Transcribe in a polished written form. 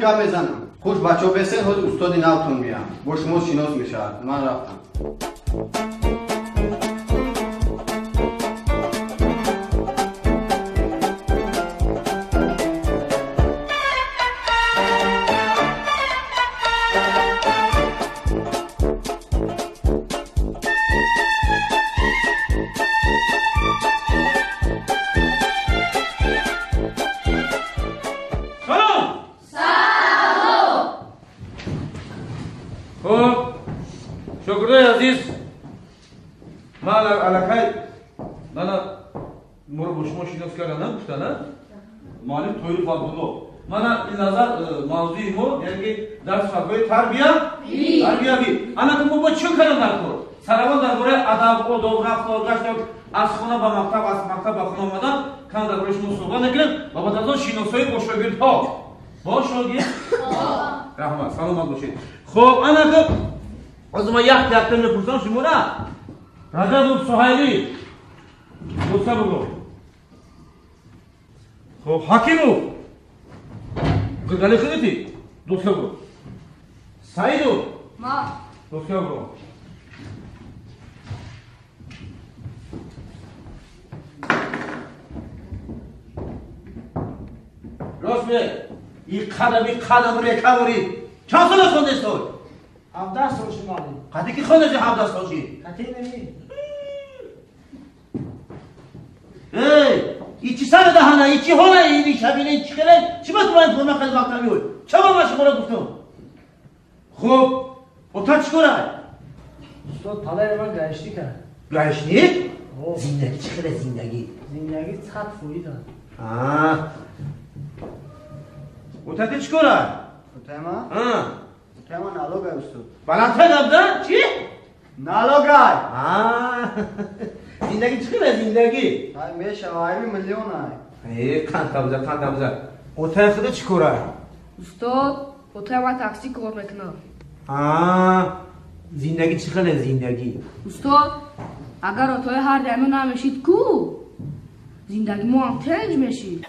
Гап мезанам. Хуш бачаҳо бесен, ҳозир устоди навтон меям. Бо шумо шинос мешавад. Ман рафтам. Шогирдои азиз, ман аллакай мана моро бо шумо шинос карда нагуфта, на? Муаллим Тоиров Абдулло. Мана ин назар мавзӯи мо, яъне ки дарс факҳои тарбиявӣ. Ана ки мо бо чӣ кардам дар кор? Сараввал дар бораи адаб, одоб, рафтор, гашт аз хона ба мактаб, аз мактаб ба хона омадан, кам дар бораи шумо суҳбат мекунем ва баъд аз он шиносоӣ бо шогирдҳо. Бо шогирд? Раҳмат, саломат бошед. Хоб, ана ки ҳозир ман як якта мепурсам шумора. Раҷабов Суҳайлӣ, доска бугӯ. Хоб, Ҳакимов Гулгали худати, доска бугӯ. Саидов доска бугӯ. Рост ме, и қадам, и қадам рекавори. Чанд сола хондестой? 17 сол шуд, муаллим. Қади ки хондеси 17 сол шид? Қати неми. Эй, и чӣ сара даҳана, и чӣ ҳола, и шабина, чӣ хеле, чӣ ба ту ман форма хеле мактаб меой? Чаро ман шуморо гуфтам? Хуб, ота чӣ кора? Устод, падари ман гаишник аст. Гаишник? Зиндагӣ чӣ хеле зиндагӣ? Зиндагӣ 100% аст. Ота ти чӣ кора? Отаи ман? Отаи ман налогай, устод. Баландтар гап зан, чӣ? Налогай. Зиндагӣ чӣ хеле зиндагӣ? Ай мешава, ай миллион ай. Э, қанд табза, қанд табза. Отаи худа чӣ кора? Устод, отаи ман такси кор мекунад. Зиндагӣ чӣ хеле зиндагӣ? Устод, агар отаи ҳар даме намешид ку, зиндагӣ мо ҳам тенҷ мешид.